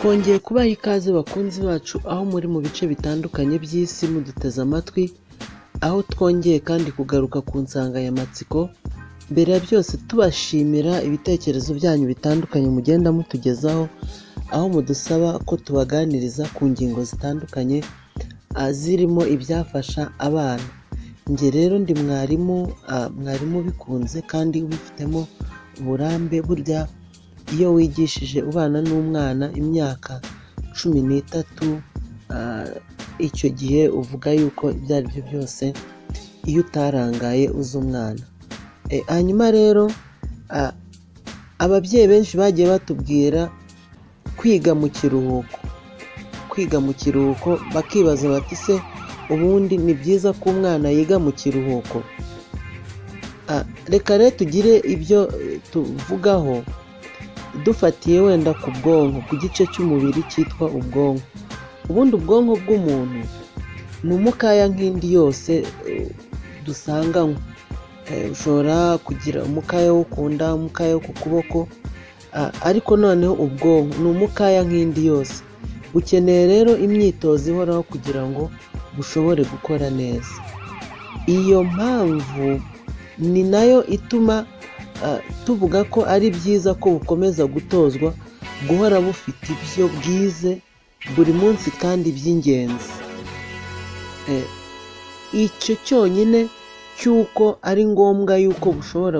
Twongeye kubaha ikaze bakunzi bacu aho muri mu bice bitandukanye by'isi muduteze amatwi, aho twongeye kandi kugaruka ku nsanganyamatsiko. Mbere ya byose tubashimira ibitekerezo byanyu bitandukanye mugenda mutugezaho, aho mudusaba ko tubaganiriza ku ngingo zitandukanye zirimo ibyafasha abana. Njye rero ndi mwarimu, mwarimu ubikunze kandi ubifitemo uburambe. Burya iyo wigishije ubana n'umwana imyaka 13, icyo gihe uvuga yuko ibyo ari byo byose iyo utarangaye uzi umwana. Hanyuma rero ababyeyi benshi bagiye batubwira kwiga mu kiruhuko, kwiga mu kiruhuko, bakibaza bati: "Se ubundi ni byiza ko umwana yiga mu kiruhuko?" Reka rero tugire ibyo tuvugaho dufatiye wenda ku bwonko, ku gice cy'umubiri cyitwa ubwonko. Ubundi ubwonko bw'umuntu ni umukaya nk'indi yose dusanganywe. Ushobora kugira umukaya wo ku nda, umukaya wo ku kuboko, ariko noneho ubwonko ni umukaya nk'indi yose. Bukeneye rero imyitozo ihoraho kugira ngo bushobore gukora neza. Iyo mpamvu ni nayo ituma tuvuga ko ari byiza ko bukomeza gutozwa guhora bufite ibyo bwize buri munsi kandi by'ingenzi. Icyo cyonyine cy'uko ari ngombwa yuko bushobora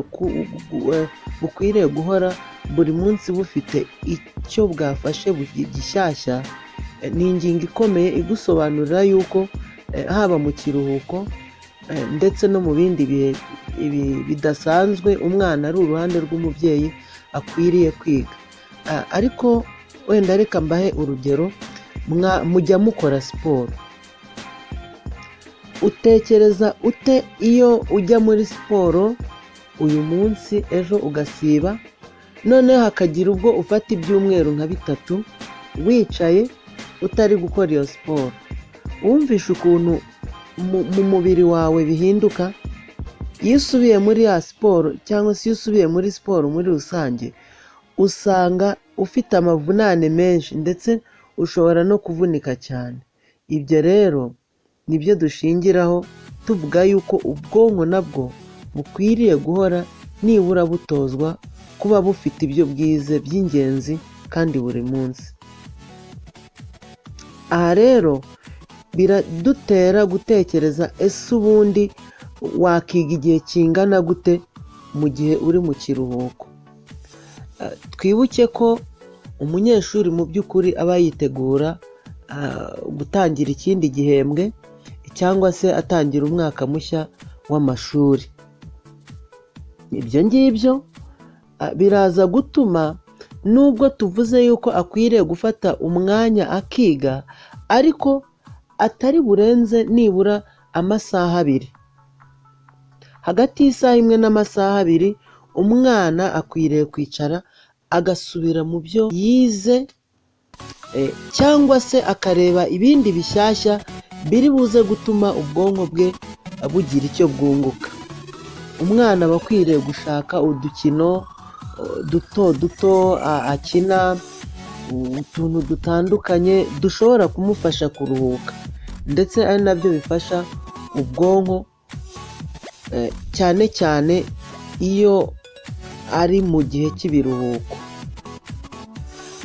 bukwiriye guhora buri munsi bufite icyo bwafashe gishyashya, ni ingingo ikomeye igusobanurira yuko haba mu kiruhuko ndetse no mu bindi bihe bidasanzwe umwana ari uruhande rw'umubyeyi akwiriye kwiga. Ariko wenda reka mbahe urugero. Mujya mukora siporo, utekereza ute iyo ujya muri siporo uyu munsi, ejo ugasiba, noneho hakagira ubwo ufata ibyumweru nka 3 wicaye utari gukora iyo siporo? Wumvishe ukuntu mu mubiri wawe bihinduka iyo usubiye muri ya siporo, cyangwa se iyo usubiye muri siporo muri rusange? Usanga ufite amavunane menshi, ndetse ushobora no kuvunika cyane. Ibyo rero nibyo dushingiraho tuvuga yuko ubwonko nabwo bukwiriye guhora nibura butozwa kuba bufite ibyo bwize by'ingenzi kandi buri munsi. Aha rero biradutera gutekereza: ese ubundi wakiga igihe kingana gute mu gihe uri mu kiruhuko? Twibuke ko umunyeshuri mu by'ukuri aba yitegura gutangira ikindi gihembwe cyangwa se atangira umwaka mushya w'amashuri. Ibyo ngibyo biraza gutuma, nubwo tuvuze yuko akwiriye gufata umwanya akiga, ariko atari burenze nibura amasaha 2. Hagati y'isaha 1 n'amasaha 2 umwana akwiriye kwicara agasubira mu byo yize cyangwa se akareba ibindi bishyashya biri buze gutuma ubwonko bwe bugira icyo bwunguka. Umwana aba akwiriye gushaka udukino duto duto akina, utuntu dutandukanye dushobora kumufasha kuruhuka, ndetse ari nabyo bifasha ubwonko cyane cyane iyo ari mu gihe cy'ibiruhuko.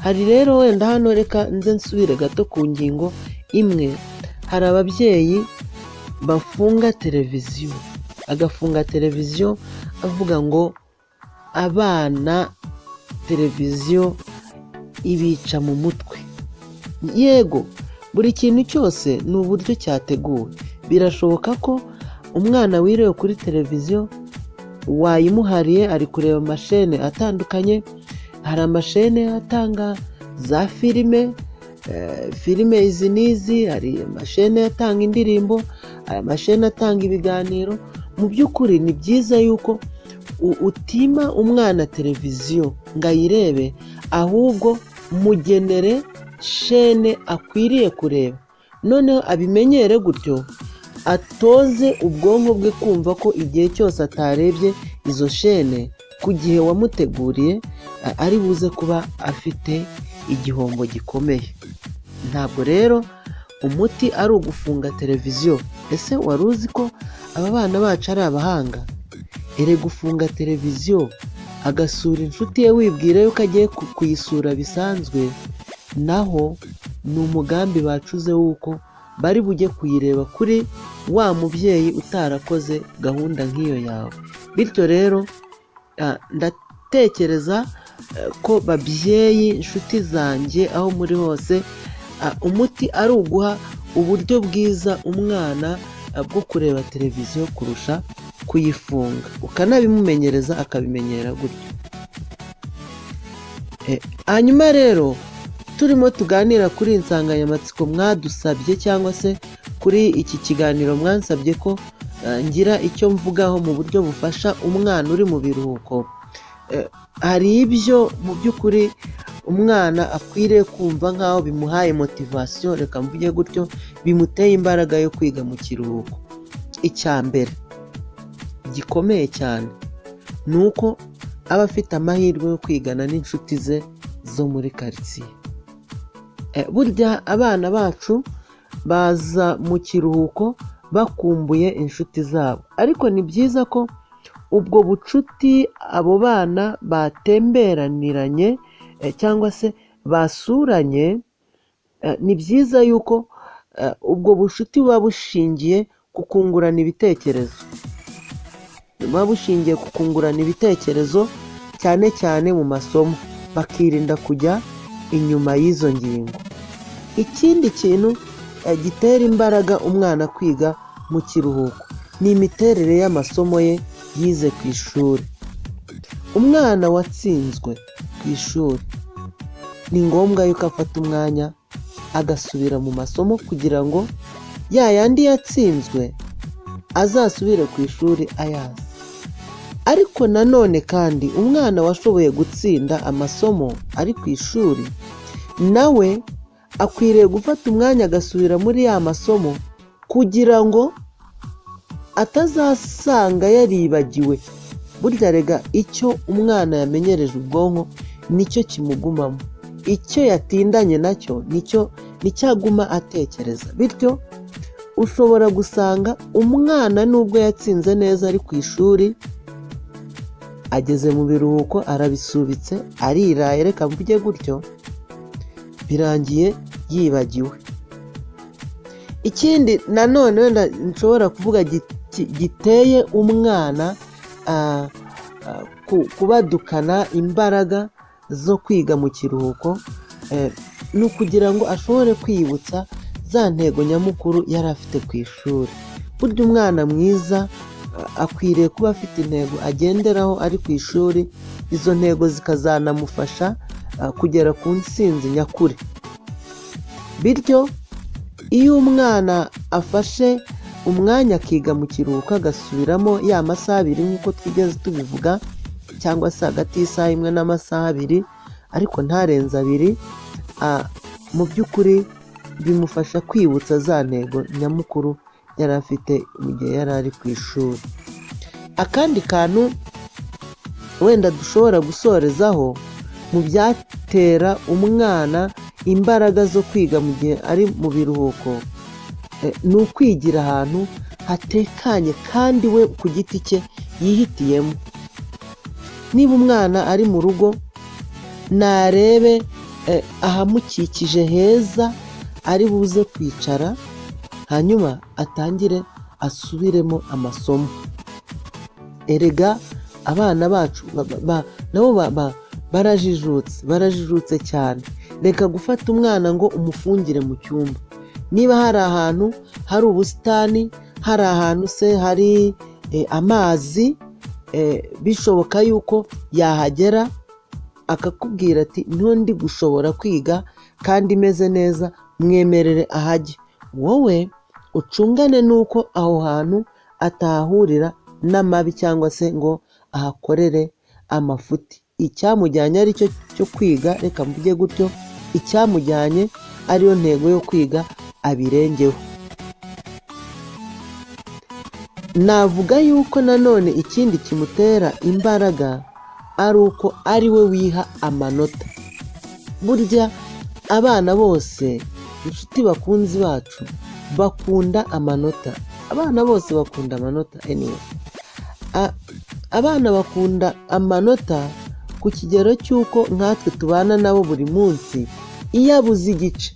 Hari rero wenda hano reka nze nsubire gato ku ngingo imwe. Hari ababyeyi bafunga televiziyo, agafunga televiziyo avuga ngo abana televiziyo ibica mu mutwe. Yego, buri kintu cyose ni uburyo cyateguwe. Birashoboka ko umwana wiriwe kuri televiziyo wayimuhariye, ari kureba amashene atandukanye. Hari amashene atanga za filime, filime izi n'izi, hari amashene atanga indirimbo, hari amashene atanga ibiganiro. Mu by'ukuri ni byiza yuko utima umwana televiziyo ngo ayirebe, ahubwo mugenere shene akwiriye kureba, noneho abimenyere gutyo, atoze ubwonko bwe kumva ko igihe cyose atarebye izo shene ku gihe wamuteguriye ari buze kuba afite igihombo gikomeye. Ntabwo rero umuti ari ugufunga televiziyo. Ese wari uzi ko aba bana bacu ari abahanga? Erega ufunga televiziyo agasura inshuti ye wibwira yuko agiye kuyisura bisanzwe, naho ni umugambi bacuze w'uko bari bujye kuyireba kuri wa mubyeyi utarakoze gahunda nk'iyo yawe. Bityo rero ndatekereza ko babyeyi, inshuti zanjye, aho muri hose, umuti ari uguha uburyo bwiza umwana bwo kureba televiziyo kurusha kuyifunga, ukanabimumenyereza akabimenyera gutyo. Hanyuma rero turimo tuganira kuri iyi nsanganyamatsiko mwadusabye, cyangwa se kuri iki kiganiro mwansabye ko ngira icyo mvugaho mu buryo bufasha umwana uri mu biruhuko. Hari ibyo mu by'ukuri umwana akwiriye kumva nk'aho bimuhaye motivation, reka mvuge gutyo, bimuteye imbaraga yo kwiga mu kiruhuko. Icya mbere gikomeye cyane ni uko aba afite amahirwe yo kwigana n'inshuti ze zo muri karitsiye. Burya abana bacu baza mu kiruhuko bakumbuye inshuti zabo, ariko ni byiza ko ubwo bucuti abo bana batemberaniranye cyangwa se basuranye, ni byiza yuko ubwo bucuti buba bushingiye ku kungurana ibitekerezo, buba bushingiye ku kungurana ibitekerezo cyane cyane mu masomo, bakirinda kujya inyuma y'izo ngingo. Ikindi kintu gitera imbaraga umwana kwiga mu kiruhuko ni imiterere y'amasomo ye yize ku ishuri. Umwana watsinzwe ku ishuri ni ngombwa yuko afata umwanya agasubira mu masomo kugira ngo ya yandi yatsinzwe azasubire ku ishuri ayazi. Ariko nanone kandi umwana washoboye gutsinda amasomo ari ku ishuri nawe akwiriye gufata umwanya agasubira muri ya masomo kugira ngo atazasanga yaribagiwe. Burya rega icyo umwana yamenyereje ubwonko nicyo kimugumamo, icyo yatindanye nacyo nicyo aguma atekereza. Bityo ushobora gusanga umwana nubwo yatsinze neza ari ku ishuri, ageze mu biruhuko arabisubitse, ariraye, reka mvuge gutyo, birangiye yibagiwe. Ikindi nanone wenda nshobora kuvuga giteye umwana kubadukana imbaraga zo kwiga mu kiruhuko, ni ukugira ngo ashobore kwiyibutsa za ntego nyamukuru yari afite ku ishuri. Burya umwana mwiza akwiriye kuba afite intego agenderaho ari ku ishuri, izo ntego zikazanamufasha kugera ku ntsinzi nyakuri. Bityo iyo umwana afashe umwanya akiga mu kiruhuko, agasubiramo ya masaha 2 nk'uko twigeze tubivuga, cyangwa se hagati y'isaha 1 n'amasaha 2, ariko ntarenze 2, mu by'ukuri bimufasha kwibutsa za ntego nyamukuru yari afite mu gihe yari ari ku ishuri. Akandi kantu wenda dushobora gusorezaho mu byatera umwana imbaraga zo kwiga mu gihe ari mu biruhuko, ni ukwigira ahantu hatekanye kandi we ku giti cye yihitiyemo. Niba umwana ari mu rugo, narebe ahamukikije heza ari buze kwicara, hanyuma atangire asubiremo amasomo. Erega abana bacu nabo barajijutse, barajijutse cyane. Reka gufata umwana ngo umufungire mu cyumba. Niba hari ahantu hari ubusitani, hari ahantu se hari amazi, bishoboka yuko yahagera akakubwira ati niho ndi gushobora kwiga kandi imeze neza, mwemerere ahajye. Wowe ucungane n'uko aho hantu atahahurira n'amabi cyangwa se ngo ahakorere amafuti. Icyamujyanye ari cyo cyo kwiga, reka mvuge gutyo, icyamujyanye ariyo ntego yo kwiga abirengeho. Navuga yuko nanone ikindi kimutera imbaraga ari uko ari we wiha amanota. Burya abana bose, inshuti bakunzi bacu, bakunda amanota. Abana bose bakunda amanota anyway. Abana bakunda amanota ku kigero cy'uko nkatwe tubana nabo buri munsi, iyo abuze igice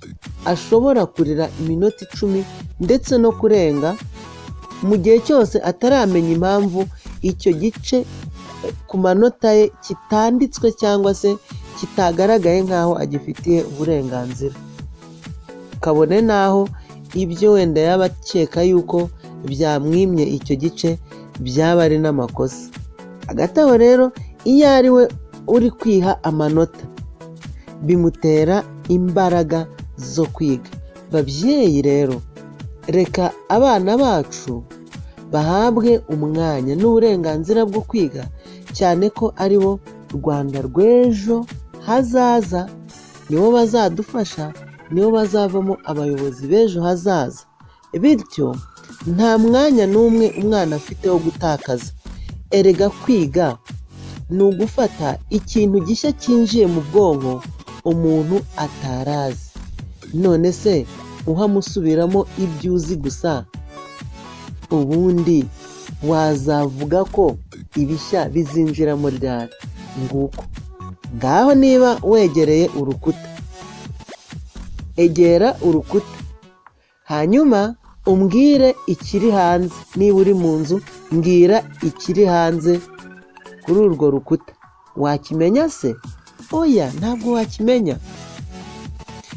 ashobora kurira iminota 10 ndetse no kurenga, mu gihe cyose ataramenya impamvu icyo gice ku manota ye kitanditswe cyangwa se kitagaragaye nk'aho agifitiye uburenganzira. Kabone n'aho ibyo wenda yaba akeka yuko byamwimye icyo gice byaba ari n'amakosa. Hagati aho rero, iyo ari we uri kwiha amanota bimutera imbaraga zo kwiga. Babyeyi rero, reka abana bacu bahabwe umwanya n'uburenganzira bwo kwiga, cyane ko ari bo Rwanda rw'ejo hazaza, nibo bazadufasha, nibo bazavamo abayobozi b'ejo hazaza. Bityo nta mwanya n'umwe umwana afite wo gutakaza. Erega kwiga ni ugufata ikintu gishya cyinjiye mu bwonko umuntu atarazi. None se uhamusubiramo ibyo uzi gusa, ubundi wazavuga ko ibishya bizinjiramo ryari? Nguko. Ngaho niba wegereye urukuta, egera urukuta, hanyuma umbwire ikiri hanze. Niba uri mu nzu, mbwira ikiri hanze kuri urwo rukuta. Wakimenya se? Oya, ntabwo wakimenya.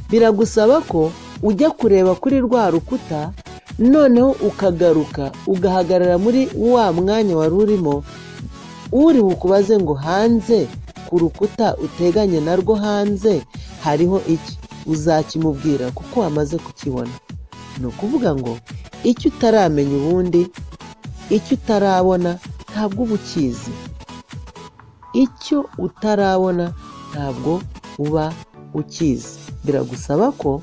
Biragusaba ko ujya kureba kuri rwa rukuta, noneho ukagaruka ugahagarara muri wa mwanya wari urimo, uri bukubaze ngo hanze ku rukuta uteganye narwo hanze hariho iki? Uzakimubwira kuko wamaze kukibona. Ni ukuvuga ngo icyo utaramenya ubundi, icyo utarabona ntabwo uba ukizi. Icyo utarabona ntabwo uba ukizi. Biragusaba ko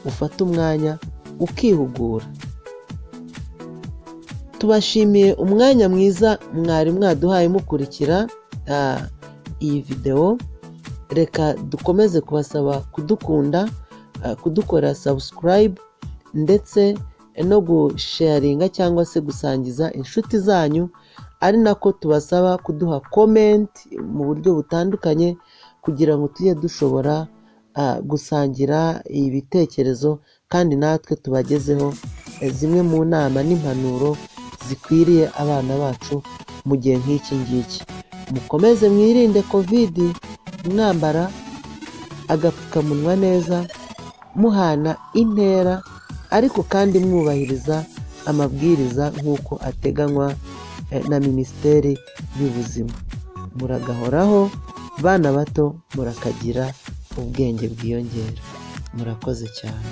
ufata umwanya ukihugura. Tubashimiye umwanya mwiza mwari mwaduhaye mukurikira iyi videwo. Reka dukomeze kubasaba kudukunda, kudukorera subscribe ndetse no gusharinga cyangwa se gusangiza inshuti zanyu, ari nako tubasaba kuduha comment mu buryo butandukanye kugira ngo tujye dushobora gusangira ibitekerezo kandi natwe tubagezeho zimwe mu nama n'impanuro zikwiriye abana bacu mu gihe nk'iki ngiki. Mukomeze mwirinde COVID mwambara agapfukamunwa neza, muhana intera, ariko kandi mwubahiriza amabwiriza nk'uko ateganywa na Minisiteri y'Ubuzima. Muragahoraho bana bato, murakagira ubwenge bwiyongera. Murakoze cyane.